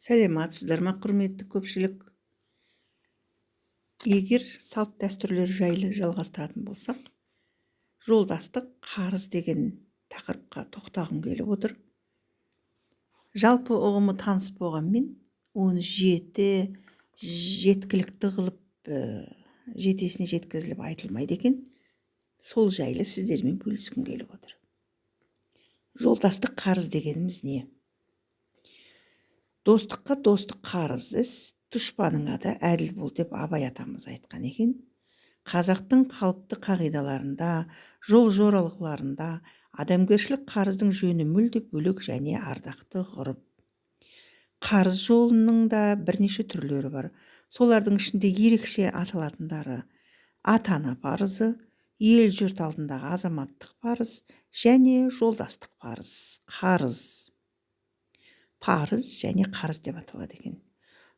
Сәлеметсіздер ме, құрметті көпшілік! Егер салт дәстүрлер жайлы жалғастыратын болсақ, жолдастық қарыз деген тақырыпқа тоқтағым келіп отыр. Жалпы ұғымы таныс болғанмен, оны жеткілікті қылып, жетесіне жеткізіліп айтылмайды екен. Сол жайлы сіздермен бөліскім келіп отыр. Жолдастық қарыз дегеніміз не? Достыққа достық қарыз іс, дұшпаныңа да әділ бол деп Абай атамыз айтқан екен. Қазақтың қалыпты қағидаларында, жол жоралғыларында адамгершілік қарыздың жөні мүлде бөлек және ардақты ғұрып. Қарыз жолының да бірнеше түрлері бар. Солардың ішінде ерекше аталатындары: ата-ана парызы, ел жұрт алдындағы азаматтық парыз және жолдастық парыз. Қарыз, парыз және қарыз деп аталады екен.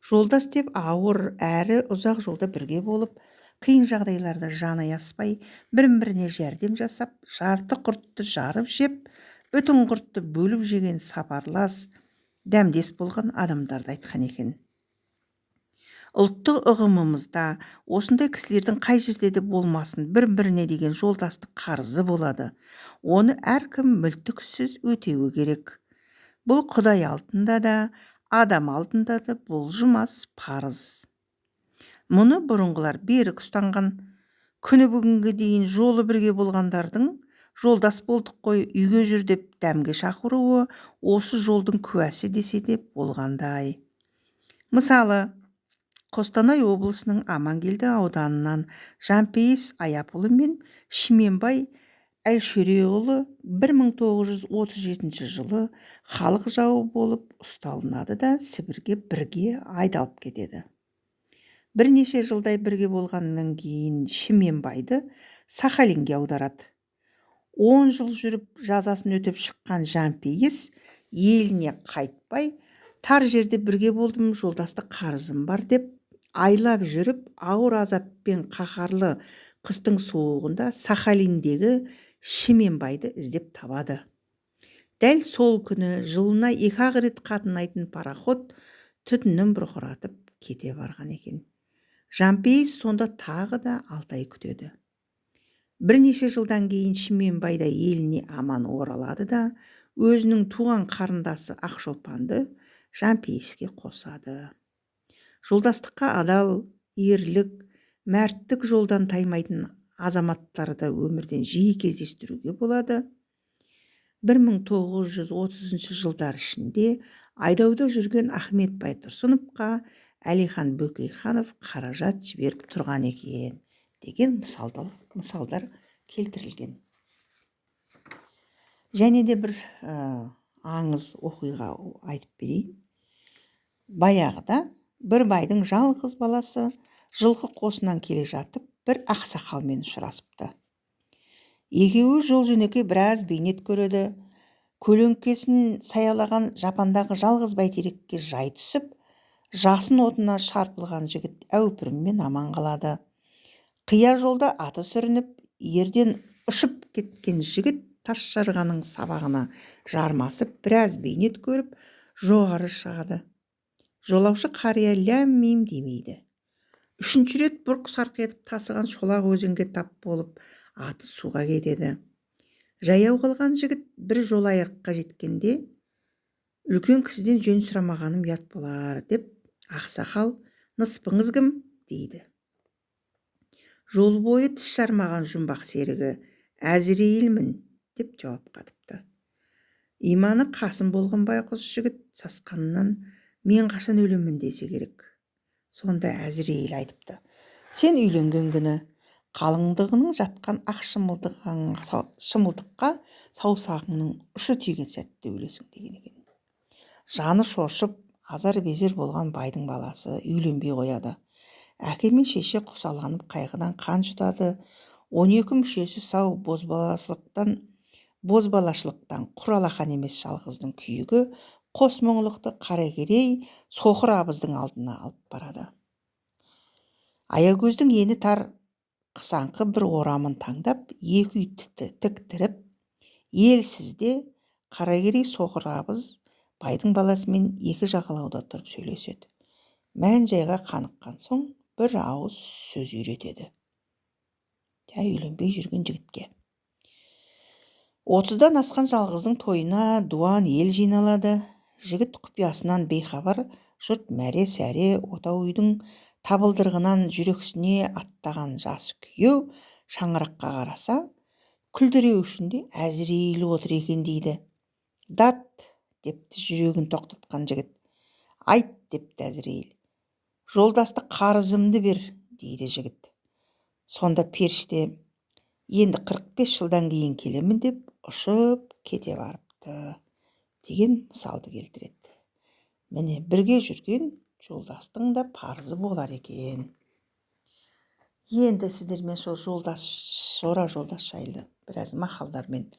Жолдас деп ауыр әрі ұзақ жолда бірге болып, қиын жағдайларда жан аяспай, бір-біріне жәрдем жасап, жарты құртты жарып жеп, бүтін құртты бөліп жеген сапарлас, дәмдес болған адамдарды айтқан екен. Ұлттық ұғымымызда осындай кісілердің қай жерде де болмасын бір-біріне деген жолдастық қарызы болады. Оны әркім мүлтіксіз өтеуі керек. Бұл Құдай алдында да, адам алдында да бұлжымас парыз. Мұны бұрынғылар берік ұстанған. Күні бүгінге дейін жолы бірге болғандардың жолдас болдық қой, үйге жүр деп дәмге шақыруы осы жолдың куәсі десе де болғандай. Мысалы, Қостанай облысының Амангелді ауданынан Жампейіс Аяпұлы мен Шіменбай Әлшөреұлы 1937 жылы халық жауы болып ұсталынады да, Сібірге бірге айдалып кетеді. Бірнеше жылдай бірге болғаннан кейін Шіменбайды Сахалинге аударады. 10 жыл жүріп жазасын өтеп шыққан Жампейіс еліне қайтпай, тар жерде бірге болдым, жолдастық қарызым бар деп айлап жүріп, ауыр азаппен қаһарлы қыстың суығында Сахалиндегі Шіменбайды іздеп табады. Дәл сол күні жылына екі-ақ рет қатынайтын пароход түтінін бұрқыратып кете барған екен. Жампейіс сонда тағы да 6 ай күтеді. Бірнеше жылдан кейін Шіменбай да еліне аман оралады да, өзінің туған қарындасы Ақшолпанды Жампейіске қосады. Жолдастыққа адал, ерлік, мәрттік жолдан таймайтын азаматтарды өмірден жиі кездестіруге болады. 1930 жылдар ішінде айдауда жүрген Ахмет Байтұрсыновқа Әлихан Бөкейханов қаражат жіберіп тұрған екен деген мысалдар келтірілген. Және де бір аңыз оқиға айтып берейін. Баяғыда бір байдың жалғыз баласы жылқы қосынан келе жатып, бір ақсақалмен ұшырасыпты. Екеуі жол жөнекей біраз бейнет көреді. Көлеңкесін саялаған жапандағы жалғыз бәйтерекке жай түсіп, жасын отына шарпылған жігіт әупіріммен аман қалады. Қия жолда аты сүрініп, ерден ұшып кеткен жігіт тас жарғаның сабағына жармасып, біраз бейнет көріп, жоғары шығады. Жолаушы қария ләм-мим демейді. Үшінші рет бұрқ-сарқ етіп тасыған шолақ өзенге тап болып, аты суға кетеді. Жаяу қалған жігіт бір жол айырыққа жеткенде, үлкен кісіден жөн сұрамағаным ұят болар деп, ақсақал, ныспыңыз кім дейді. Жол бойы тіс жармаған жұмбақ серігі Әзірейілмін деп жауап қатыпты. Иманы қасым болған байқұс жігіт сасқанынан мен қашан өлемін десе керек. Сонда Әзірейіл айтыпты: сен үйленген күні қалыңдығының жатқан ақ шымылдыққа саусағыңның ұшы тиген сәтте өлесің деген екен. Жаны шошып, азар-безер болған байдың баласы үйленбей қояды. Әке мен шеше құсаланып қайғыдан қан жұтады. 12 мүшесі сау бозбалашылықтан құр алақан емес жалғыздың күйігі қос мұңлықты Қаракерей соқыр абыздың алдына алып барады. Аягөздің ені тар қысаңқы бір орамын таңдап, екі үй тіктіріп, елсізде Қаракерей соқыр абыз Байдың баласымен екі жағалауда тұрып сөйлеседі. Мән-жайға қаныққан соң бір ауыз сөз үйретеді. Үйленбей жүрген жігітке. 30-дан асқан жалғыздың тойына дуан ел жиналады. Жігіт құпиясынан бейхабар жұрт мәре-сәре отау үйдің табылдырығынан жүрексіне аттаған жас күйеу шаңыраққа қараса, күлдіреу ішінде Әзірейіл отыр екен дейді. Дат, депті жүрегін тоқтатқан жігіт. Айт, депті Әзірейіл. Жолдастық қарызымды бер, дейді жігіт. Сонда періште, енді 45 жылдан кейін келемін деп ұшып кете барыпты, деген мысалды келтіреді. Міне, бірге жүрген жолдастың да парызы болар екен. Енді сіздермен сол жолдас, жора жолдас жайлы біраз мақалдармен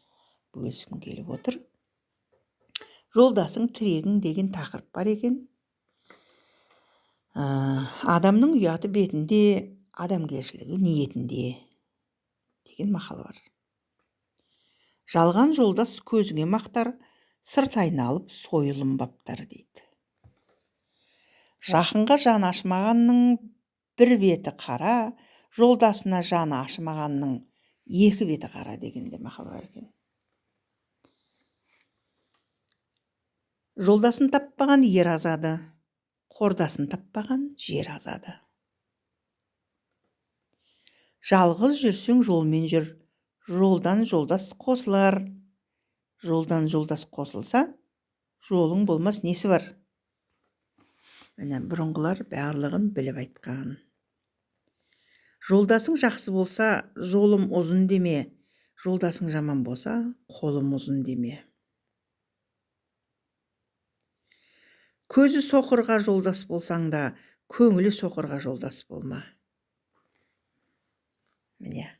бөліскім келіп отыр. Жолдасың тірегің деген тақырып бар екен. Адамның ұяты бетінде, адамгершілігі ниетінде деген мақал бар. Жалған жолдас көзіңе мақтар, сырт айналып сойылын баптар дейді. Жақынға жаны ашымағанның бір беті қара, жолдасына жаны ашымағанның екі беті қара деген де мақал бар екен. Жолдасын таппаған ер азады, қордасын таппаған жер азады. Жалғыз жүрсең жолмен жүр, жолдан жолдас қосылар. Жолдан жолдас қосылса, жолың болмас несі бар? Міне, бұрынғылар барлығын біліп айтқан. Жолдасың жақсы болса, жолым ұзын деме, жолдасың жаман болса, қолым ұзын деме. Көзі соқырға жолдас болсаң да, көңілі соқырға жолдас болма. Міне,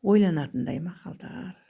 ойланатындай мақалдар.